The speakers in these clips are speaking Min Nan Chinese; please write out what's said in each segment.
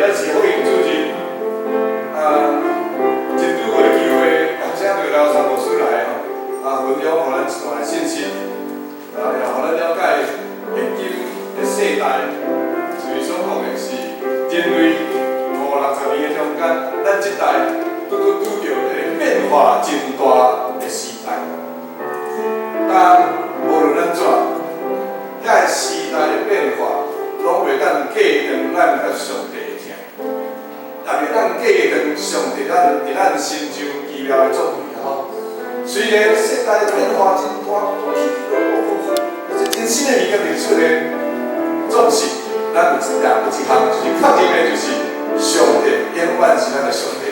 咱是福音主任，啊，真拄好的機會，啊，請著劉三牧師來吼，啊，分享予咱一段的信息，啊，也予咱了解現今的世代，就是所講的是人類五六十年的中間，咱這代拄拄拄著彼個變化真大的時代。但無論按怎，遐個時代的變化，攏袂當隔斷咱佮上帝的疼，也袂當隔斷上帝咱佇咱心中奇妙的作為吼。雖然世代的變化真大，起起落落，但是真新的物件佇出現，總是咱有一樣有一項就是確認的，就是上帝永遠是咱的上帝，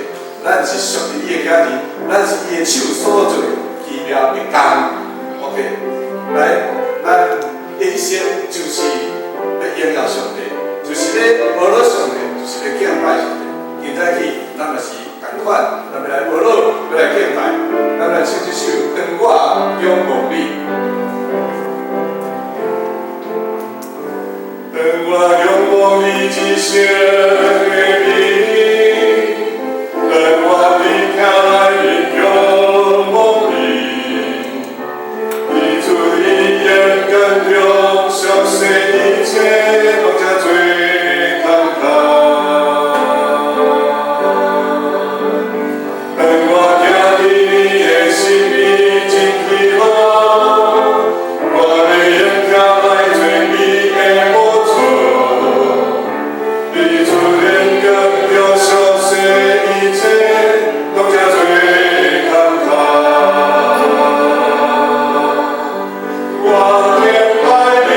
咱是屬於伊的囝兒，咱是伊的手所做的奇妙的工。OK，來，咱的一生就是欲榮耀上帝，就是咧學了上帝，就是咧敬拜上帝。現在起，咱嘛是仝款，咱欲來學了，欲來敬拜，咱來唱這首《當我仰望你》。當我仰望你至聖的名，當我佇疼內面仰望你，你主的眼光中，熟悉一切攏這做坎坷。當我行佇你的心意真快樂，我欲用疼來做你的寶座。你主眼光中熟悉一切攏這做坎坷。我敬拜你，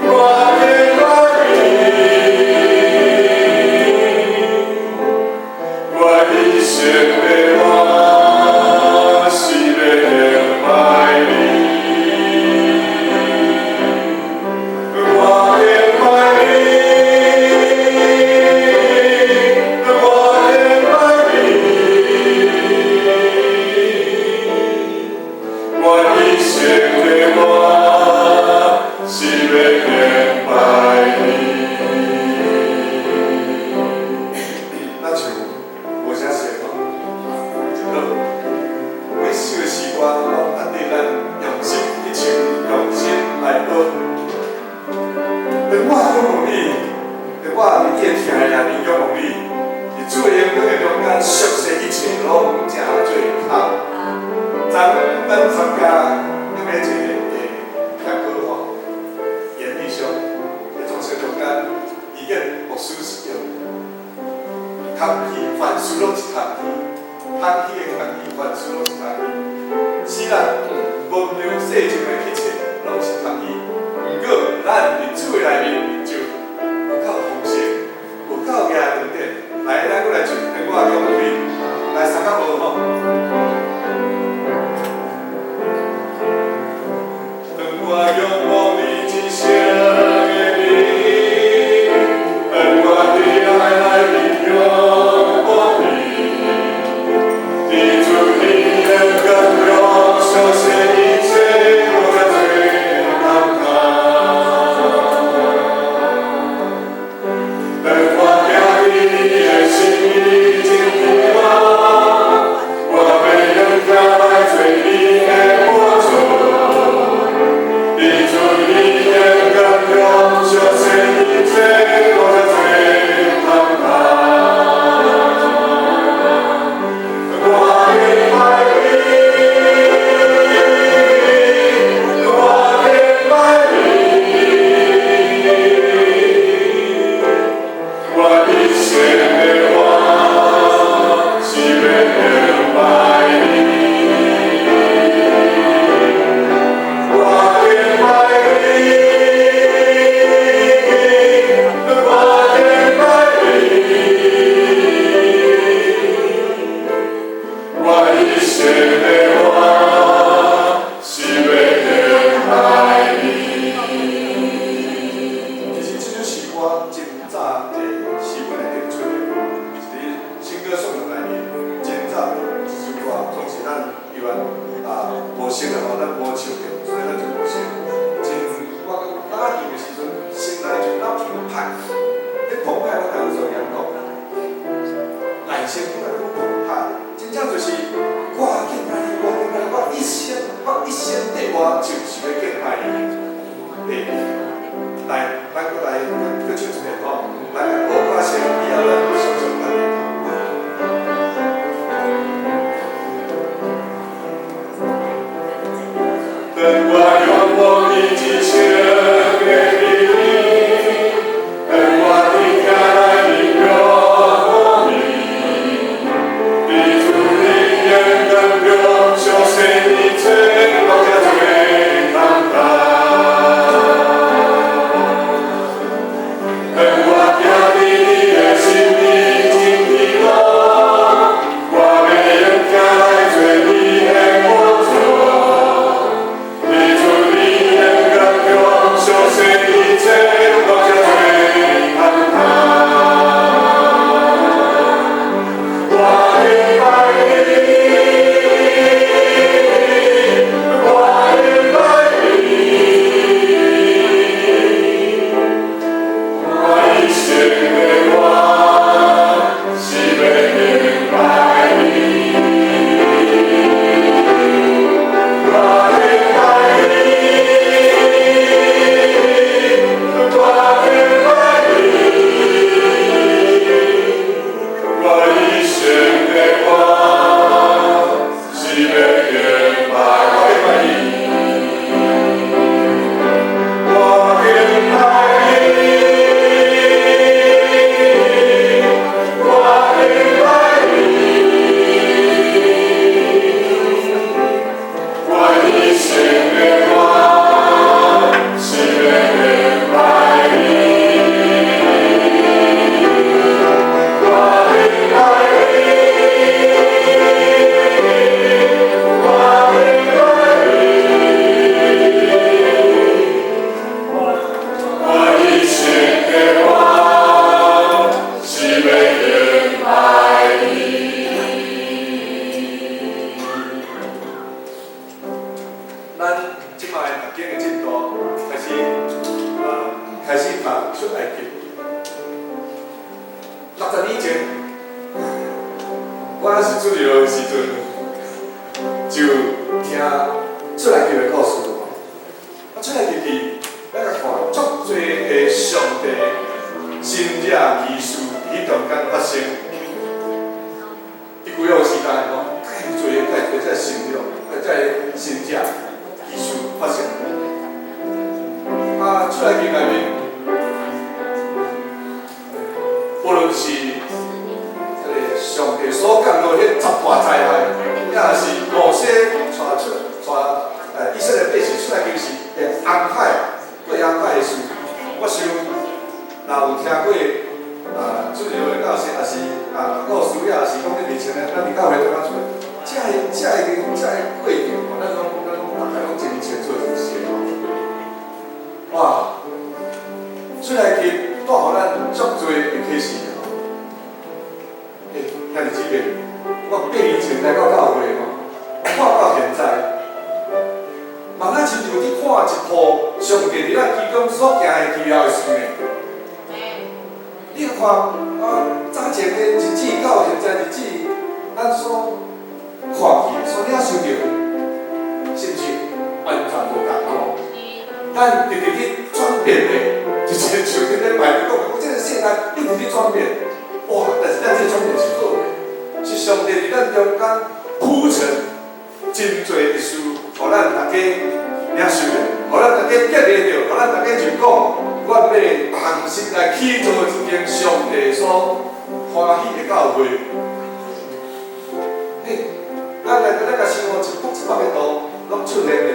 我敬拜你，我一生的我是欲敬拜你。我敬拜你，我敬拜你，我一生的我是欲敬拜你。咱像無啥說吼，好，每首的詩歌攏按呢咱用心去唱，用心來學。當我仰望你，當我佇你的疼的內面仰望你，佇主的恩典的中間，熟悉一切攏成做空。昨咱參加那個一個聽歌吼，嚴立兄在總說中間，伊見牧師是用空氣，凡事攏是空虛，空虛的空虛，凡事攏是空虛。是啦，無量世上的一切攏是空虛。毋過，咱佇主的內面就有夠豐盛，有夠額的恩典。來，咱閣來唱，當我仰望你，來三甲無吼。做演講，內心愈來愈澎湃，真正就是我敬拜你，我敬拜你，我一生的我就是欲敬拜你。對，來，咱閣來閣唱一遍吼，來，無歌聲以後咱雙手按。等我仰望你一生的美麗，等我佇徛內面仰望你，你主靈言感中，詳細一切攏遮做簡單。等我行佇你的生命真喜樂，我欲用疼來做你的寶座。你主靈言感中，詳細一切攏遮做簡單。我敬拜你，我敬拜你，我一生的我是欲敬拜你。我敬拜你，我敬拜你，我一生的我是欲敬拜你。我敬拜你，我敬拜你，我一生的我是欲敬拜你。我敬拜你，我敬拜你，我一生的我是欲敬拜你。咱這擺讀經的進度開始讀出埃及。60年前，我還是主日學的時陣，就聽出埃及的故事。啊，出埃及記，咱來看足濟个上帝神蹟奇事佇彼中間發生。佇舊約時代吼，蓋濟蓋濟這神蹟，這神蹟奇事發生。啊，出埃及內面，無論是這个上帝所降落彼十大災害，抑是摩西帶出帶以色列百姓出來其時，會紅海過紅海的事，我想若有聽過主日學的教師，抑是故事，抑是講咧佇前咱佇教會中間出來，這个過程吼，咱攏大概攏真清楚真熟吼。哇，出埃及帶予咱足濟的啟示吼。欸，兄弟姊妹，我8年前來到教會吼，看到現在，嘛若親像佇看一部上帝佇咱其中所行的奇妙的事呢。你看啊，早前的日子到現在日子，咱所看見、所領受著的，是毋是完全無仝吼？咱直直去轉變的，就是像頂禮拜講的，講這个世代一直去轉變，哇！但是咱這个轉變是好的，是上帝佇咱中間鋪陳真濟的事，予咱大家領受的，予咱大家建立著，予咱大家就講，我欲同心來起造一間上帝所歡喜的教會。嘿，咱來咱共生活一幅一幅的圖，攏出現的，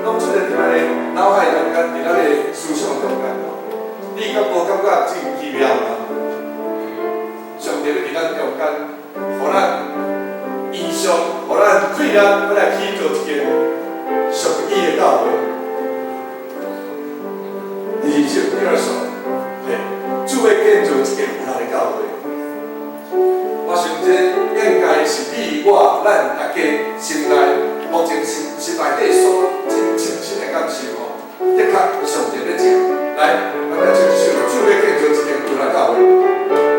攏出現佇咱的腦海中間，佇咱的思想中間。你敢無感覺真奇妙嗎？上帝欲佇咱中間，予咱異象，予咱氣力，欲來起造一間屬於伊的教會。第二首，第二首，嘿，主欲建造一間有力的教會。我想這應該是你我咱大家心內目前心內底所真深深的感受吼。的確，上帝咧正。來，咱來唱這首，主欲建造一間有力的教會。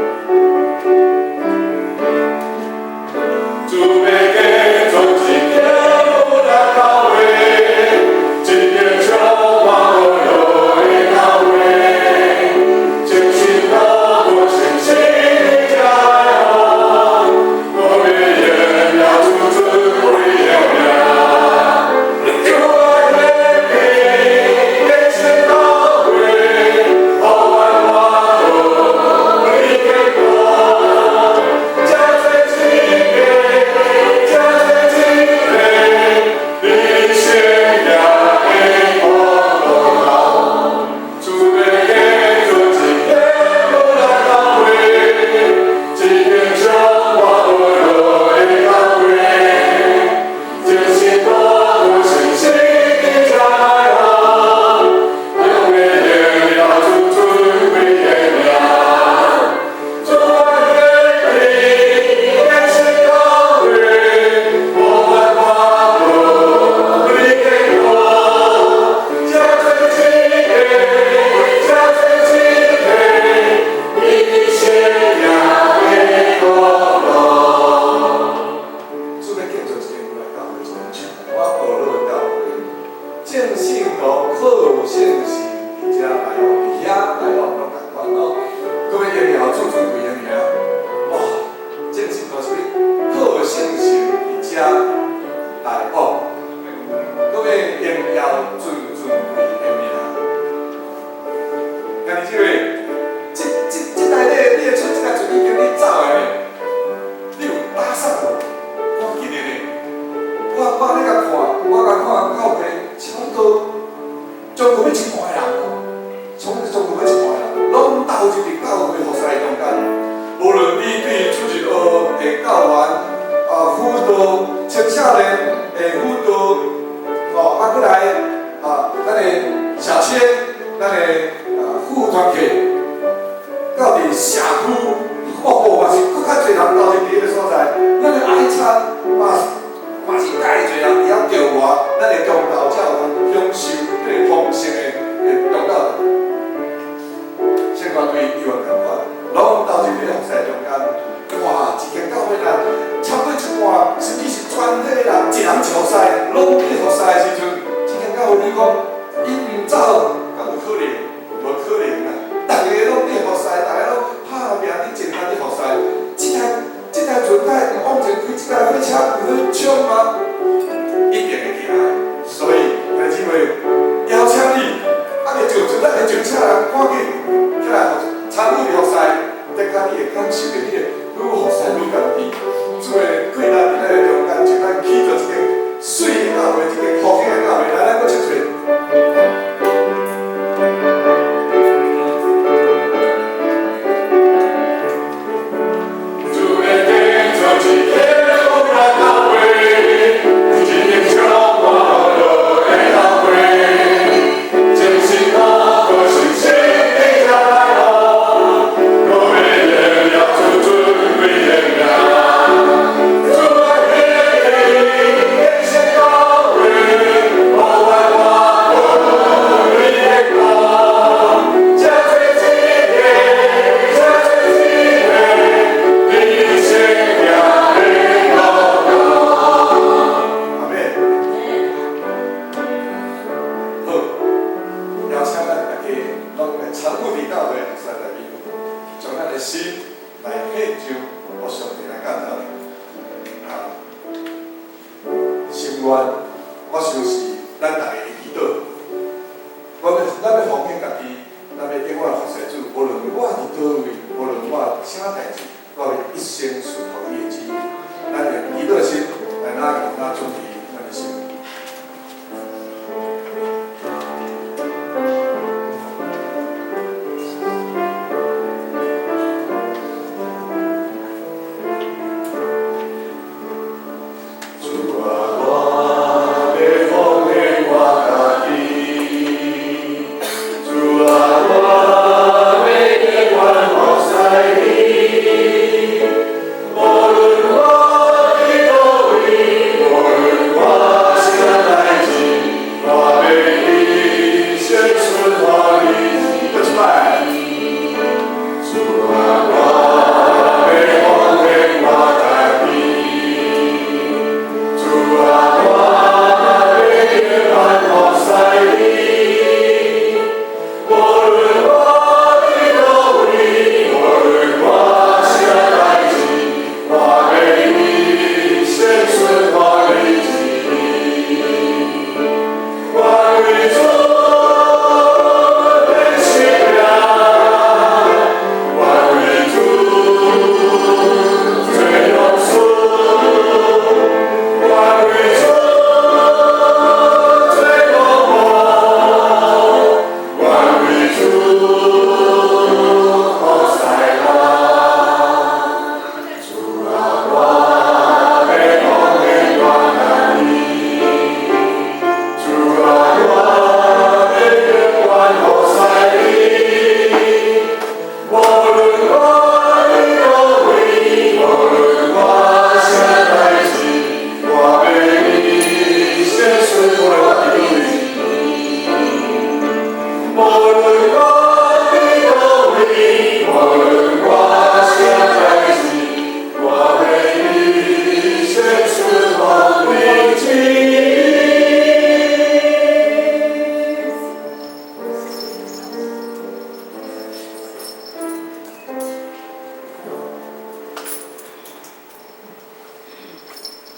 眾聖徒靠聖神佇遮來往，佇遐來往攏仝款哦。閣欲榮耀主尊貴的名，哇！眾聖徒是欲靠聖神佇遮來往，閣欲榮耀主尊貴的名。兄弟姊妹，這這這台你你會出這個船已經你走的呢？你有打算無？我記得呢，我咧共看，我共看教會差不多將近欲一半的人哦，差不多將近欲一半的人，攏投入佇教會服侍中間。無論你對主日學的教員啊輔導青少年的輔導，吼啊，閣來啊，咱的小千，咱的啊副團契，到佇社區，哦，嘛是閣較濟人投入佇彼個所在，咱的愛餐嘛是介濟人佇遐著活，咱的中晝才有通享受這個豐盛的中晝。聖歌隊伊嘛仝款，攏投入佇咧服侍中間。哇，一間教會啦，差不多一半，甚至是全體人，一人一服侍，攏佇服侍的時陣，這間教會你講，伊毋走，敢有可能？無可能啦！逐个攏佇服侍，逐个攏拍拼佇前台佇服侍。這台船會往前開，這台火車毋去衝嗎？一定會行的。所以，弟兄姊妹，邀請你，啊，未上船，咱會上車人，趕緊起來參與佇服侍，的確你會感受著彼個愈服侍愈甘甜。主的貴人佇咱的中間，將咱起做一間媠的教會，一間復興的教會，來，咱閣唱一遍。主的殿做一間福樂教會，一間充滿樂的教會，眾聖徒靠聖神佇遮來往，閣欲榮耀主尊貴的名。主的顯現教會，無限外國瑞的光，這做一個，這做一個，你聖潔的路途。阿們。好，邀請咱大家攏來參與佇教會服侍內面，將咱的心來獻上，予上帝來建造。啊，心願，我相信咱逐个